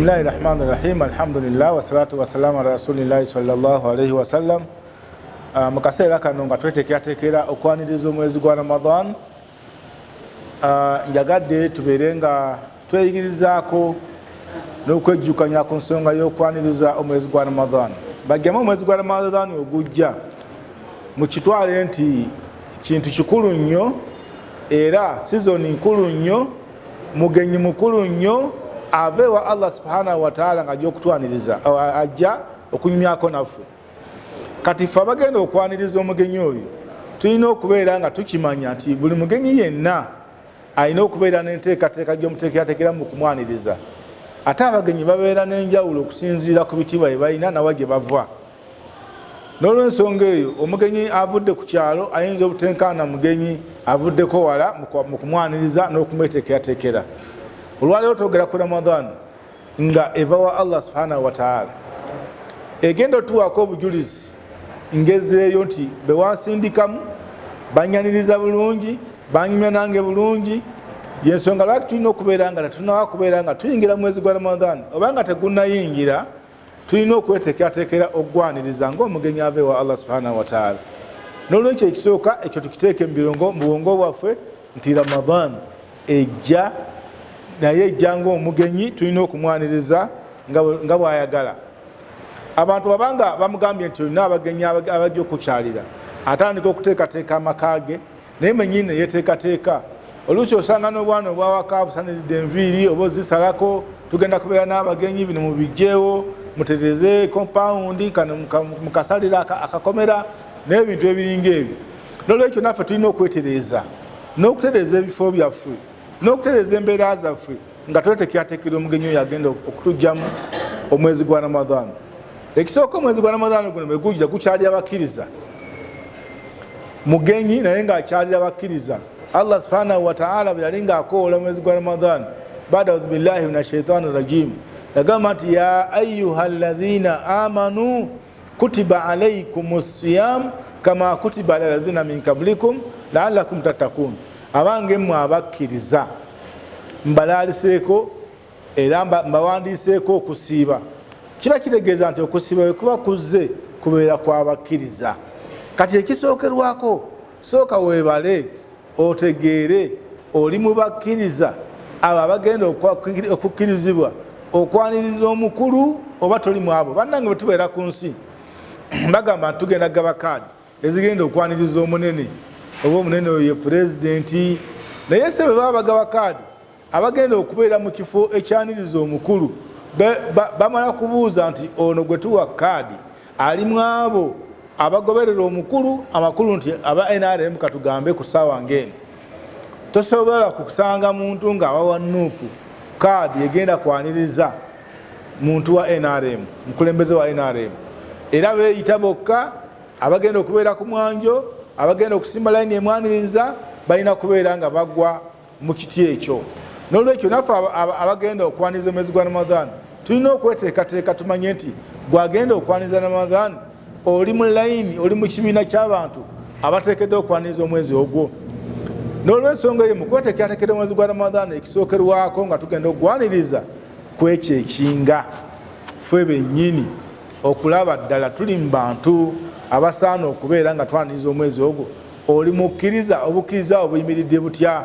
Bismillahi rahmani rahim, alhamdulillah wassalatu wassalamu ala rasulillahi sallallahu alaihi wasallam. Mu kaseera kano nga tweteekerateekera okwaniriza omwezi gwa Ramadan, njagadde tubeere nga tweyigirizaako n'okwejjukanya ku nsonga y'okwaniriza omwezi gwa Ramadan. Bajjamu omwezi gwa Ramadan ogujja mukitwale nti kintu kikulu nnyo era sizoni nkulu nnyo, mugenyi mukulu nnyo ava ewa Allah subhanahu wataala nga ajja okutwaniriza, ajja okunyumyako naffe. Kati ffe abagenda okwaniriza omugenyi oyo tulina okubeera nga tukimanya nti buli mugenyi yenna alina okubeera n'enteekateeka gy'omuteekerateekera mu kumwaniriza. Ate abagenyi babeera n'enjawulo okusinziira ku bitiibwa bye balina nawa gye bava. N'olwensonga eyo omugenyi avudde ku kyalo ayinza obutenkaana mugenyi avuddeko wala mu kumwaniriza n'okumweteekerateekera. Olwaleero twogera ku Ramadan nga eva wa Allah subhanahu wataala, egenda otuwaako obujulizi ngezeeyo nti bewansindikamu banyaniriza bulungi, banyumya nange bulungi. Yensonga lwaki tulina okubeera nga tetunawa kubeera nga tuyingira mwezi gwa Ramadan oba nga tegunayingira, tulina okweteekerateekera okugwaniriza ng'omugenyi ava ewa Allah subhanahu wataala. N'olwekyo ekisooka ekyo tukiteeke mu bwongo bwaffe nti Ramadan ejja, naye ejja ng'omugenyi, tulina okumwaniriza nga bw'ayagala. Abantu babanga bamugambye nti olina abagenyi abajja okukyalira, atandika okuteekateeka amaka ge, naye mwenyini neyeteekateeka. Oluusi osanga n'obwana obwawaka busaniridde enviiri oba ozisalako, tugenda kubeera n'abagenyi, bino mubijjeewo, mutereze kompawundi, kano mukasalira akakomera n'ebintu ebiringa ebyo. N'olwekyo naffe tulina okwetereeza n'okutereeza ebifo byaffe n'okutereeza embeera zaffe nga tweteekerateekera omugenyi oyo agenda okutujjamu omwezi gwa Ramadan. Ekisooka, omwezi gwa Ramadan guno bwe gujja gukyalira bakkiriza, mugenyi naye ng'akyalira bakkiriza. Allah subhanahu wataala bwe yali ng'akoola omwezi gwa Ramadan, bada audhu billahi min ashaitani rajim, yagamba nti ya ayuha ladhina amanu kutiba alaikum siyam kama kutiba ala ladhina min kablikum laalakum tattakun. Abange mmwe abakkiriza, mbalaaliseeko era mbawandiiseeko okusiiba. Kiba kitegeeza nti okusiiba bwe kuba kuzze kubeera kw'abakkiriza. Kati ekisookerwako, sooka weebale otegeere oli mu bakkiriza abo abagenda okukkirizibwa okwaniriza omukulu oba toli mu abo. Bannange bwe tubeera ku nsi bagamba nti tugenda gaba kaadi ezigenda okwaniriza omunene, oba omunene oyo ye pulezidenti, naye se bwe baba bagaba kaadi abagenda okubeera mu kifo ekyaniriza omukulu bamala kubuuza nti ono gwe tuwa kaadi ali mu abo abagoberera omukulu, amakulu nti aba NRM katugambe ku ssaawa ng'eno. Tosobola kusanga muntu ng'abawa nuupu kaadi egenda kwaniriza muntu wa NRM, mukulembeze wa NRM, era beeyita bokka abagenda okubeera ku mwanjo, abagenda okusimba layini emwaniriza balina kubeera nga bagwa mu kiti ekyo. N'olwekyo naffe abagenda okwaniriza omwezi gwa Ramadan tulina okweteekateeka, tumanye nti gwagenda okwaniriza Ramadan oli mu layini, oli mu kibiina ky'abantu abateekeddwa okwaniriza omwezi ogwo. N'olwensonga eyo mu kweteekerateekera omwezi gwa Ramadan ekisookerwako nga tugenda okugwaniriza kwekyo ekinga ffe bennyini okulaba ddala tuli mu bantu abasaana okubeera nga twaniriza omwezi ogwo. Oli mukkiriza? Obukkiriza obwo buyimiridde butya?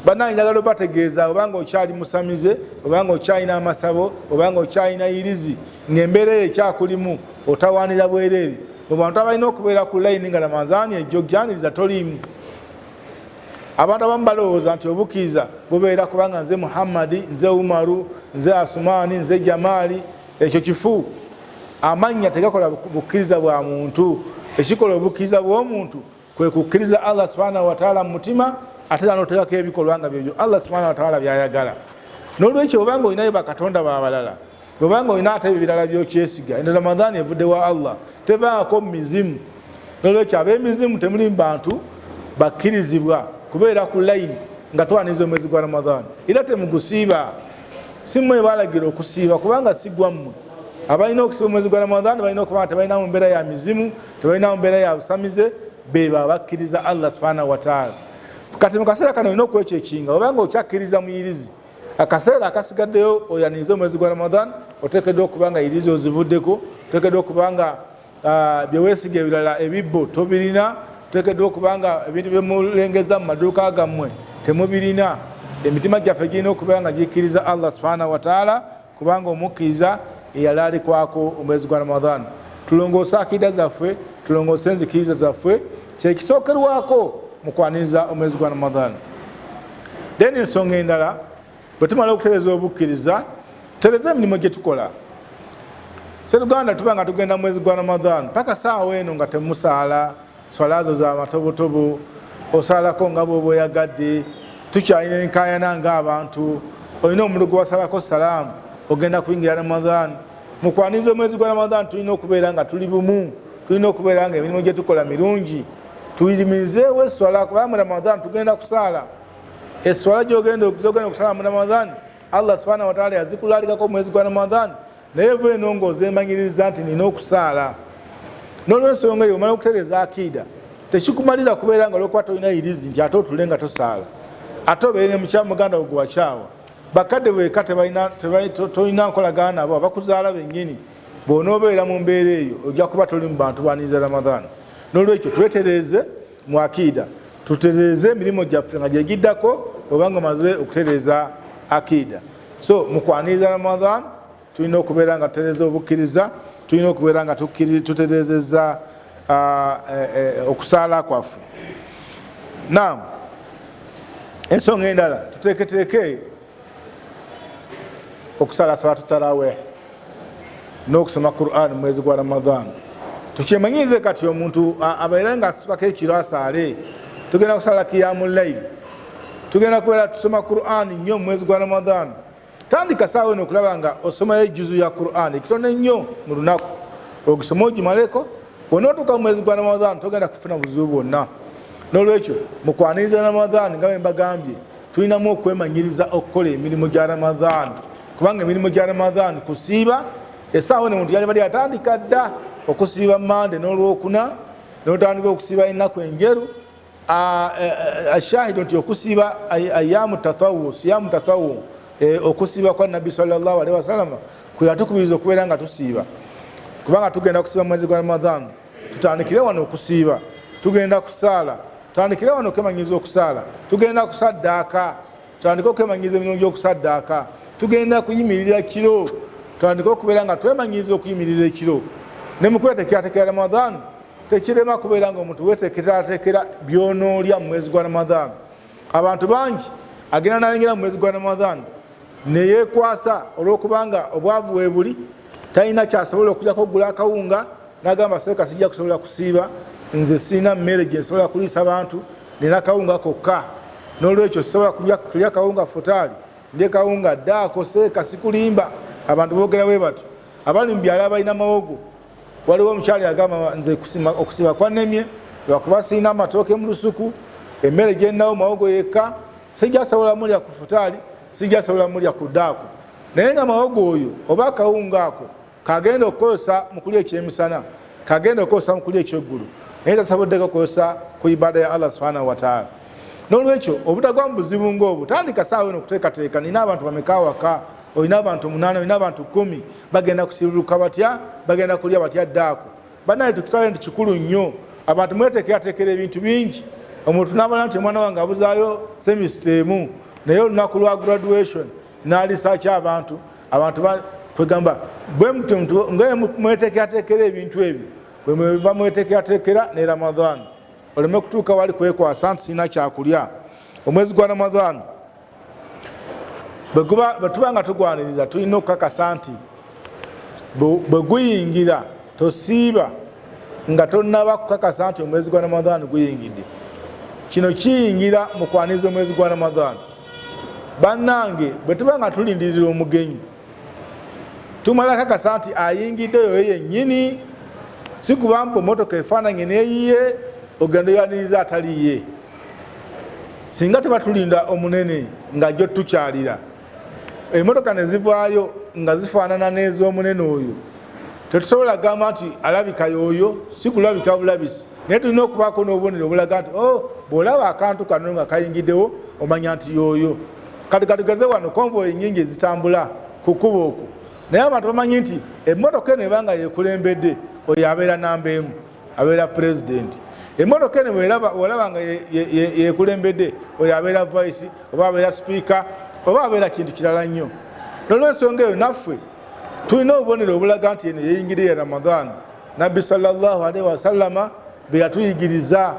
Bannange njagala obategeeza, obanga okyali musamize, obanga okyalina amasabo, obanga okyalina yirizi, ng'embeera eyo ekyakulimu, otawaanira bwereere mu bantu abalina okubeera ku layini nga Ramanzaani ejja okugyaniriza toliimu. Abantu abamu balowooza nti obukkiriza bubeera kubanga nze Muhammadi, nze Umaru, nze Asumaani, nze Jamaali. Ekyo kifu. Amannya tegakola bukkiriza bwa muntu. Ekikola obukkiriza bw'omuntu kwe kukkiriza Allah subhanahu wataala mu mutima, ate era n'oteekako ebikolwa nga byebyo Allah subhanahu wataala by'ayagala. N'olwekyo obanga olinayo bakatonda babalala, obanga olina ate ebirala by'okyesiga, eno Ramadhaani evudde wa Allah, tevaako mu mizimu. N'olwekyo ab'emizimu temuli mu bantu bakkirizibwa kubeera ku layini nga twaniriza omwezi gwa Ramadhaani, era temugusiiba. Si mmwe balagira okusiiba, kubanga si gwammwe. Abalina okusiiba omwezi gwa Ramadhaani balina okuba nga tebalina mu mbeera ya mizimu, tebalina mu mbeera ya busamize, bebo abakkiriza Allah subhanahu wataala. Kati mu kaseera kano olina okwekyekinga obanga okyakkiriza muyirizi. Akaseera akasigaddeyo oyanirize omwezi gwa Ramadan, oteekeddwa okuba nga irizi ozivuddeko, oteekeddwa okuba nga byeweesiga ebirala ebibbo tobirina, oteekeddwa okuba nga ebintu byemulengeza mu maduuka gammwe temubirina. Emitima gyaffe girina okubeera nga gikkiriza Allah subhanahu wataala, kubanga omukkiriza eyalaalikwako omwezi gwa Ramadan. Tulongoose akida zaffe, tulongoose enzikiriza zaffe, kyekisookerwako mu kwaniriza omwezi gwa Ramadan. Then ensonga endala, bwe tumala okutereeza obukkiriza, tutereeze emirimu gye tukola. Seruganda, tuba nga tugenda mwezi gwa Ramadan paka saawa eno nga temusaala swala zo za matobotobo, osaalako nga bwoba oyagadde, tukyalina enkayana ng'abantu, olina omulugu wasalako salaamu, ogenda kuyingira Ramadan. Mu kwaniriza omwezi gwa Ramadan tulina okubeera nga tuli bumu, tulina okubeera nga emirimu gye tukola mirungi, tuyimirizeewo eswala, kubanga mu Ramadan tugenda kusaala. Eswala gyogenda okusala mu Ramadan, Allah subhanahu wataala yazikulalikako omwezi gwa Ramadan, naye va eno ng'ozeemanyiriza nti nina okusaala. N'olwensonga eyo, omala okutereeza akiida, tekikumalira kubeera nga olwokuba tolina irizi nti ate otule nga tosaala, ate obeere ne mukya muganda wo gwe wakyawa, bakadde bweka tolina nkolagana nabo, abakuzaala bennyini. Bw'onoobeera mu mbeera eyo, ojja kuba toli mu bantu baniriza Ramadan. N'olwekyo twetereeze mu akiida, tutereeze emirimu gyaffe nga gyegiddako obanga omaze okutereeza akiida. So mu kwaniriza Ramadan tulina okubeera nga tutereeza obukkiriza, tulina okubeera nga tutereezezza okusaala kwaffe. Naam, ensonga endala, tuteeketeeke okusala salatu tarawih n'okusoma Quran mu mwezi gwa Ramadan. Tukyemanyiize kati omuntu abeere nga asukako ekiro asaale. Tugenda kusala kiyamu layili, tugenda kubeera tusoma Quran nnyo mu mwezi gwa Ramadan. Tandika saawa eno okulaba nga osomayo ejuzu ya Quran ekitono ennyo mu lunaku, ogisome ogimaleko. Bwonootuuka mu mwezi gwa Ramadan togenda kufuna buzibu bwonna. N'olwekyo mu kwaniriza Ramadan, nga bwe mbagambye, tulinamu okwemanyiriza okukola emirimu gya Ramadan, kubanga emirimu gya Ramadan kusiiba. Essaawa eno omuntu yali bali atandika dda okusiiba Mande n'Olwokuna, n'otandika okusiiba ennaku enjeru. Ashahidu nti okusiiba ayamu tatawu, siyamu tatawu, okusiiba kwa Nabbi sallallahu alaihi wasallama kweyatukubiriza okubeera nga tusiiba, kubanga tugenda kusiiba mwezi gwa Ramadan, tutandikire wano okusiiba. Tugenda kusaala, tutandikire wano okwemanyiriza okusaala. Tugenda kusaddaaka, tutandike okwemanyiriza emirimu gy'okusaddaaka. Tugenda kuyimirira kiro, tutandike okubeera nga twemanyiriza okuyimirira ekiro. Ne mukweteekerateekera Ramadan, tekirema kubeera nga omuntu weteekerateekera byonoolya mu mwezi gwa Ramadan. Abantu bangi agenda nayingira mu mwezi gwa Ramadan neyekwasa olwokubanga obwavu webuli, talina kyasobola okujjako okugula akawunga, nagamba, seeka sijja kusobola kusiiba, nze sirina mmere gye nsobola kuliisa bantu, nina kawunga kokka, n'olwekyo sisobola kulya kawunga futaali, ndye kawunga ddaako. Seeka sikulimba, abantu boogera bwe batyo abali mu byalo abalina mawogo. Waliwo omukyali agamba, nze okusiba kwannemye lwakuba sirina amatooke mu lusuku, emmere gyenawo mawogo yekka, sijja sobola mulya ku futaali, sijja sobola mulya ku ddaako. Naye nga mawogo oyo oba akawunga ako kagenda okukozesa mu kulya ekyemisana, kagenda okukozesa mu kulya ekyeggulu, naye tasoboddeko kukozesa ku ibada ya Allah subhanahu wataala. N'olwekyo obutagwa mu buzibu ngaobwo, tandika saawa eno okuteekateeka. Nina abantu bameka awaka? Olina abantu 8, olina abantu 10, bagenda kusibuluka batya? Bagenda kulya batya ddaako? Banaye, tukitwale nti kikulu nnyo. Abantu mweteekerateekera ebintu bingi. Omuntu nabala nti omwana wange abuzaayo semester emu, naye olunaku lwa graduation nalisaki abantu. Abantu kwegamba nga mweteekerateekera ebintu ebyo, bamweteekerateekera ne Ramadan, oleme kutuuka wali kwekwasa nti sirina kyakulya. Omwezi gwa Ramadan bwe tuba nga tugwaniriza, tulina okukakasa nti bwe guyingira, tosiiba nga tonnaba kukakasa nti omwezi gwa Ramadan guyingidde. Kino kiyingira mu kwaniriza omwezi gwa Ramadan. Bannange, bwe tuba nga tulindirira omugenyi, tumala kakasa nti ayingidde oyo yennyini, si kuba mbu motoka efaananye neyiye ogenda oyaniriza ataliye. Singa tuba tulinda omunene nga jjo tukyalira, emotoka ne zivaayo nga zifaanana n'ez'omunene oyo, tetusobola gamba nti alabika yoyo. Si kulabika bulabisi, naye tulina okubaako n'obubonero obulaga nti, oh, bw'olaba akantu kano nga kayingiddewo, omanya nti yoyo. Kati katugeze wano konvoyi nyingi ezitambula ku kkubo okwo, naye abantu bamanyi nti emmotoka eno ebanga yekulembedde, oyo abeera namba emu, abeera pulezidenti. Emmotoka eno olaba nga yekulembedde, oyo abeera vice, oba abeera sipiika, oba abeera kintu kirala nnyo. Nolwensonga eyo naffe tulina obubonero obulaga nti eno yeyingiriye ya Ramadan. Nabbi sallallahu alaihi wasallama bwe yatuyigiriza,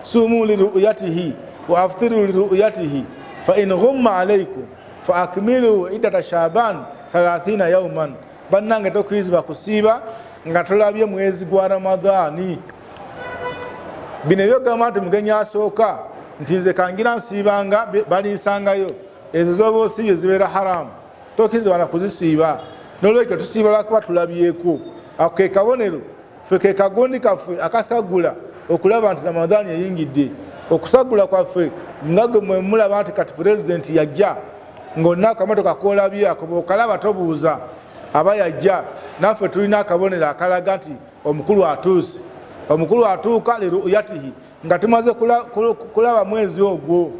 sumu liruyatihi wa aftiru liruyatihi fa in ghumma alaikum fa akmilu iddata shaban 30 yauman. Bannange, tokirizibwa kusiiba nga tolabye mwezi gwa Ramadhaani. Bino ebyogamba nti mugenyi asooka nti nze kangira nsiibanga balinsangayo, ezo zoba osiibye zibeera haramu, tokirizibwa na kuzisiiba. Nolwekyo tusiiba lwakuba tulabyeko. Ako ke kabonero ffe, ke kagundi kaffe akasagula okulaba nti Ramadhaani eyingidde. Okusagula kwaffe nga gwe mwe mulaba nti kati pulezidenti yajja, ng'olina akamotoka kolabye ako, bw'okalaba tobuuza, aba yajja. Naffe tulina akabonero akalaga nti omukulu atuuse. Omukulu atuuka liruyatihi nga tumaze kulaba mwezi ogwo.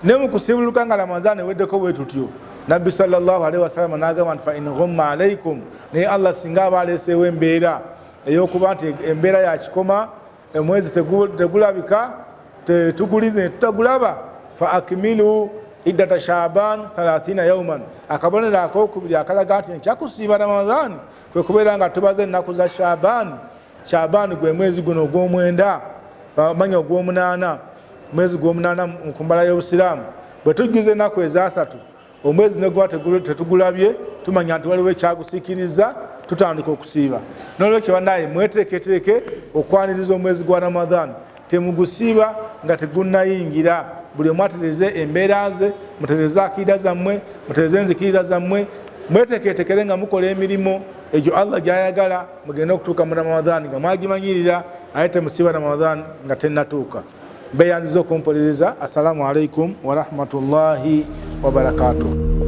Ne mu kusiibuluka nga Ramadhaani eweddeko bwe tutyo, Nabbi sallallahu alaihi wasallam n'agamba nti fa in ghumma alaikum, naye Allah singa aba aleeseewo embeera ey'okuba nti embeera ya kikoma, omwezi tegulabika, tetugulize netutagulaba, fa akmilu iddata shaban 30 yauman. Akabonero akokubiri akalaga nti enkyakusiiba Ramadhaani kwe kubeera nga tubaze ennaku za Shaban. Shaban gwe mwezi guno ogw'omwenda, manya ogw'omunaana, mwezi gw'omunaana ku mbala y'Obusiraamu. Bwe tujjuza ennaku ezasatu omwezi neguba tetugulabye, tumanya nti waliwo ekyagusiikiriza, tutandika okusiiba. Nolwekyo bannaye, mweteeketeeke okwaniriza omwezi gwa Ramadhan, temugusiiba nga tegunnayingira. Buli omu atereze embeera ze, mutereze akiida zammwe, mutereze enzikiriza zammwe, mweteeketeekere nga mukola emirimu egyo Allah gyayagala, mugende okutuuka mu Ramadhan nga mwagimanyirira, aye temusiiba Ramadhan nga tennatuuka. Mbeyanziza okumpuliriza. Assalamu alaikum warahmatullahi wabarakatuh.